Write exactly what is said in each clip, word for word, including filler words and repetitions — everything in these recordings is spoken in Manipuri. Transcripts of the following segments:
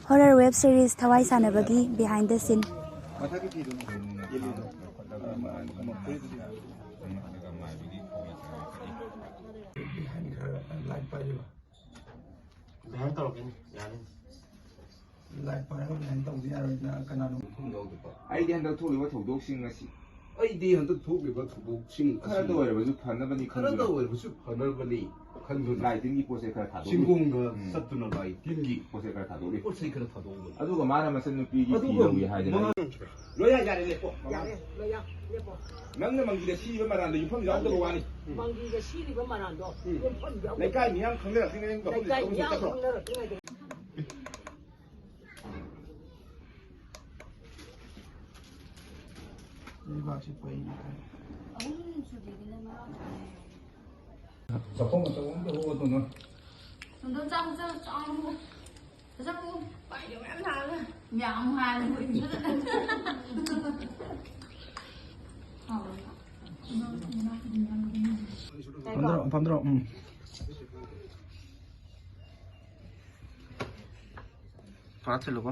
Horror web series ꯊꯋꯥꯏ ꯁꯥꯟꯅꯕꯒꯤ behind the scene꯫ ꯕꯤꯍꯥꯏꯟ ꯈꯔ ꯂꯥꯏꯠ ꯄꯥꯏꯕꯤꯔꯣ꯫ ꯕꯤꯍꯥꯏꯟ ꯇꯧꯔꯛꯀꯅꯤ, ꯌꯥꯅꯤ꯫ ꯂꯥꯏꯠ ꯄꯥꯏꯔꯒ ꯕꯤꯍꯥꯏꯟ ꯇꯧꯗꯤ ꯌꯥꯔꯣꯏꯅ ꯀꯅꯥꯅꯣ ꯃꯐꯝ ꯌꯧꯗꯕ? ꯑꯩꯗꯤ ꯍꯟꯗꯛ ꯊꯣꯛꯂꯤꯕ ꯊꯧꯗꯣꯛꯁꯤꯡ ꯑꯁꯤ ꯑꯩꯗꯤ ꯍꯟꯗꯛ ꯊꯣꯛꯂꯤꯕ ꯊꯧꯗꯣꯛꯁꯤꯡ ꯑꯁꯤ ꯈꯔꯗ ꯑꯣꯏꯔꯕꯁꯨ ꯐꯅꯕꯅꯤ ꯈꯔꯗ ꯈꯟꯗꯨꯅ ꯑꯣꯏꯔꯕꯁꯨ ꯐꯅꯕꯅꯤ ꯈꯟꯗꯨꯅ ꯂꯥꯏ ꯇꯤꯟꯒꯤ ꯄꯣꯠ ꯆꯩ ꯈꯔ ꯊꯥꯗꯣꯛꯂꯤ꯫ ꯆꯤꯡꯒꯣꯡꯗ ꯎꯝ꯫ ꯆꯠꯇꯨꯅ ꯂꯥꯏ ꯇꯤꯟꯒꯤ ꯄꯣꯠ ꯆꯩ ꯈꯔ ꯊꯥꯗꯣꯛꯂꯤ꯫ ꯄꯣꯠ ꯆꯩ ꯈꯔ ꯊꯥꯗꯣꯛꯂꯤ꯫ ꯑꯗꯨꯒ ꯃꯥꯅ ꯃꯆꯟꯅꯨꯄꯤꯒꯤ ꯐꯤ ꯑꯗꯨꯒ ꯂꯧꯏ ꯍꯥꯏꯗꯅ ꯃꯥ-, ꯂꯣꯏ ꯌꯥꯔꯦ, ꯂꯦꯞꯄꯣ꯫ ꯌꯥꯔꯦ, ꯂꯣꯏ ꯌꯥ-, ꯂꯦꯞꯄꯣ꯫ ꯅꯪꯅ ꯃꯪꯒꯤꯗ ꯁꯤꯔꯤꯕ ꯃꯔꯥꯟꯗꯣ ꯌꯨꯝꯐꯝ ꯌꯥꯎꯗꯕ ꯋꯥꯅꯤ꯫ ꯃꯪꯒꯤꯗ ꯁꯤꯔꯤꯕ ꯃꯔꯥꯟꯗꯣ ꯎꯝ꯫ ꯌꯨꯝꯐꯝ ꯌꯥꯎꯗꯕ ꯂꯩꯀꯥꯏ ꯃꯤꯌꯥꯝ ꯈꯪꯅꯔꯛꯇ꯭ꯔꯤꯉꯩꯗ ꯃꯐꯝꯗꯨꯗ ꯂꯩꯀꯥꯏ ꯇꯧꯕ ꯃꯤꯌꯥꯝ ꯆꯠꯈ꯭ꯔꯣ꯫ ꯈꯪꯅꯔꯛꯇ꯭ꯔꯤꯉꯩꯗ꯫ ꯂꯩꯕꯥꯛꯁꯤ ꯄꯩꯅ ꯈꯔ꯫ ꯑꯍꯨꯝ ꯁꯨꯗ꯭ꯔꯤꯗꯅ ꯃꯔꯥꯡ ꯀꯥꯏ꯫ ꯆꯥꯛꯈꯨꯝ ꯑꯆꯧꯕ ꯑꯝꯇ ꯍꯧꯒꯗꯧꯅ꯫ ꯁꯣꯝꯗ ꯆꯥꯛ ꯆꯥꯛ ꯆꯥꯛ ꯆꯥꯛ ꯄꯥꯏꯗ ꯃꯌꯥꯝ ꯂꯥꯛꯑꯒ ꯌꯥꯝ ꯍꯥꯏꯅ ꯍꯣꯏ꯫ ꯐꯝꯗ꯭ꯔꯣ, ꯐꯝꯗ꯭ꯔꯣ, ꯎꯝ꯫ ꯐꯥ ꯊꯤꯜꯂꯨꯀꯣ꯫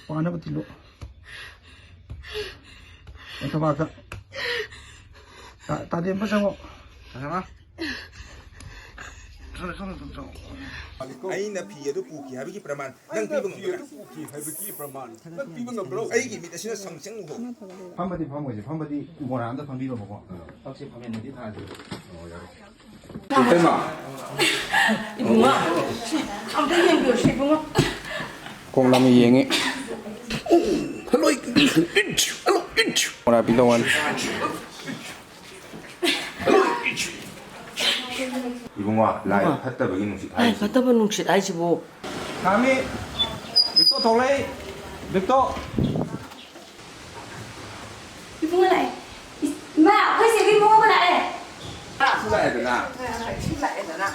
ꯄꯥꯅꯕ ꯊꯤꯜꯂꯨ꯫ ꯑꯣ, ꯊꯕꯥꯛꯇ꯫ ꯇꯥ-, ꯇꯥꯗꯦꯝꯕ ꯆꯪꯉꯣ꯫ ꯇꯥꯗꯦꯝꯕ꯫ ꯆꯪꯉꯣ, ꯆꯪꯉꯣ, ꯆꯪꯉꯣ, ꯆꯪꯉꯣ꯫ ꯑꯩꯅ ꯐꯤ ꯑꯗꯨ ꯄꯨꯈꯤ ꯍꯥꯏꯕꯒꯤ ꯄ꯭ꯔꯃꯥꯟ ꯅꯪ ꯄꯤꯕ ꯉꯝꯒꯗ꯭ꯔꯥ? ꯄꯨꯈꯤ ꯍꯥꯏꯕꯒꯤ ꯄ꯭ꯔꯃꯥꯟ ꯅꯪ ꯄꯤꯕ ꯉꯝꯕ꯭ꯔꯣ? ꯑꯩꯒꯤ ꯃꯤꯠ ꯑꯁꯤꯅ ꯁꯪ ꯆꯪꯉꯨꯀꯣ꯫ ꯐꯝꯕꯗꯤ ꯐꯝꯃꯣꯏꯁꯦ, ꯐꯝꯕꯗꯤ ꯃꯣꯔꯥ ꯑꯝꯗ ꯐꯝꯕꯤꯔꯣꯕꯀꯣ꯫ ꯐꯛꯁꯦ ꯐꯝꯃꯦꯟꯕꯗꯤ ꯊꯥꯁꯦ꯫ ꯏꯇꯩꯃ꯫ ꯏꯕꯨꯡꯉꯣ, ꯁꯤ ꯑꯝꯇ ꯌꯦꯡꯕꯤꯌꯨ, ꯁꯤ ꯏꯕꯨꯡꯉꯣ꯫ ꯈꯣꯡ ꯂꯥꯃꯩ ꯌꯦꯡꯉꯤ꯫ ꯍꯜꯂꯣ, ꯍꯜꯂꯣ, ꯃꯣꯔꯥ ꯄꯤꯗꯧ ꯋꯥꯅꯤ꯫ ꯏꯕꯨꯡꯉꯣ, ꯂꯥꯏ ꯐꯠꯇꯕꯒꯤ ꯅꯨꯡꯁꯤꯠ ꯂꯥꯏ ꯍꯥꯏꯔꯤꯁꯤ꯫ ꯐꯠꯇꯕ ꯅꯨꯡꯁꯤꯠ ꯍꯥꯏꯁꯤꯕꯨ꯫ ꯊꯥꯃꯤ, ꯕꯤꯛꯇꯣ ꯊꯣꯛꯂꯛꯏ, ꯕꯤꯛꯇꯣ꯫ ꯏꯕꯨꯡꯉꯣ ꯂꯥꯛꯑꯦ꯫ ꯏꯁ, ꯏꯃꯥ, ꯑꯩꯈꯣꯏ ꯆꯦꯒꯤ ꯏꯕꯨꯡꯉꯣ ꯑꯃ ꯂꯥꯛꯑꯦ꯫ ꯏꯁꯨ ꯂꯥꯛꯑꯦꯗꯅ꯫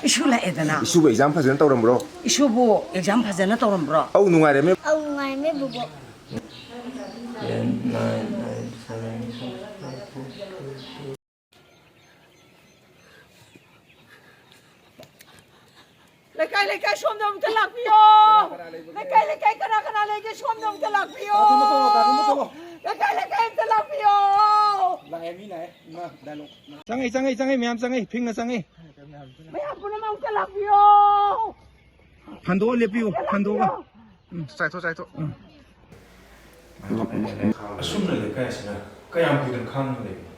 ꯏꯁꯨ ꯂꯥꯛꯑꯦꯗꯅ꯫ ꯏꯁꯨꯕꯨ ꯑꯦꯛꯖꯥꯝ ꯐꯖꯅ ꯇꯧꯔꯝꯕ꯭ꯔꯣ? ꯏꯁꯨꯕꯨ ꯑꯦꯛꯖꯥꯝ ꯐꯖꯅ ꯇꯧꯔꯝꯕ꯭ꯔꯣ? ꯑꯧ, ꯅꯨꯡꯉꯥꯏꯔꯝꯃꯦ꯫ ꯑꯧ, ꯅꯨꯡꯉꯥꯏꯔꯝꯃꯦ ꯕꯨꯕꯣꯛ꯫ ꯂꯩꯀꯥꯏ, ꯂꯩꯀꯥꯏ, ꯁꯣꯝꯗ ꯑꯝꯇ ꯂꯥꯛꯄꯤꯌꯣ꯫ ꯂꯩꯀꯥꯏ, ꯂꯩꯀꯥꯏ, ꯀꯅꯥ ꯀꯅꯥ ꯂꯩꯒꯦ? ꯁꯣꯝꯗ ꯑꯝꯇ ꯂꯥꯛꯄꯤꯌꯣ꯫ ꯂꯩꯀꯥꯏ, ꯂꯩꯀꯥꯏ, ꯑꯝꯇ ꯂꯥꯛꯄꯤꯌꯣ꯫ ꯂꯥꯛꯑꯦ, ꯃꯤ ꯂꯥꯛꯑꯦ꯫ ꯏꯃꯥ, ꯗꯥꯏꯂꯣꯛ꯫ ꯆꯪꯉꯦ, ꯆꯪꯉꯦ, ꯆꯪꯉꯦ, ꯃꯌꯥꯝ ꯆꯪꯉꯦ, ꯐꯤꯡꯅ ꯆꯪꯉꯦ꯫ ꯃꯌꯥꯝ ꯄꯨꯝꯅꯃꯛ ꯑꯝꯇ ꯂꯥꯛꯄꯤꯌꯣ꯫ ꯐꯟꯗꯣꯛꯑ ꯂꯦꯞꯄꯤꯌꯨ, ꯐꯟꯗꯣꯛꯑꯒ꯫ ꯎꯝ, ꯆꯥꯏꯊꯣꯛ, ꯆꯥꯏꯊꯣꯛ꯫ ꯎꯝ꯫ ꯑꯁꯨꯝꯅ ꯂꯩꯀꯥꯏꯁꯤꯅ ꯀꯌꯥꯝ ꯀꯨꯏꯗꯅ ꯈꯥꯡꯉ ꯂꯩꯒꯦ?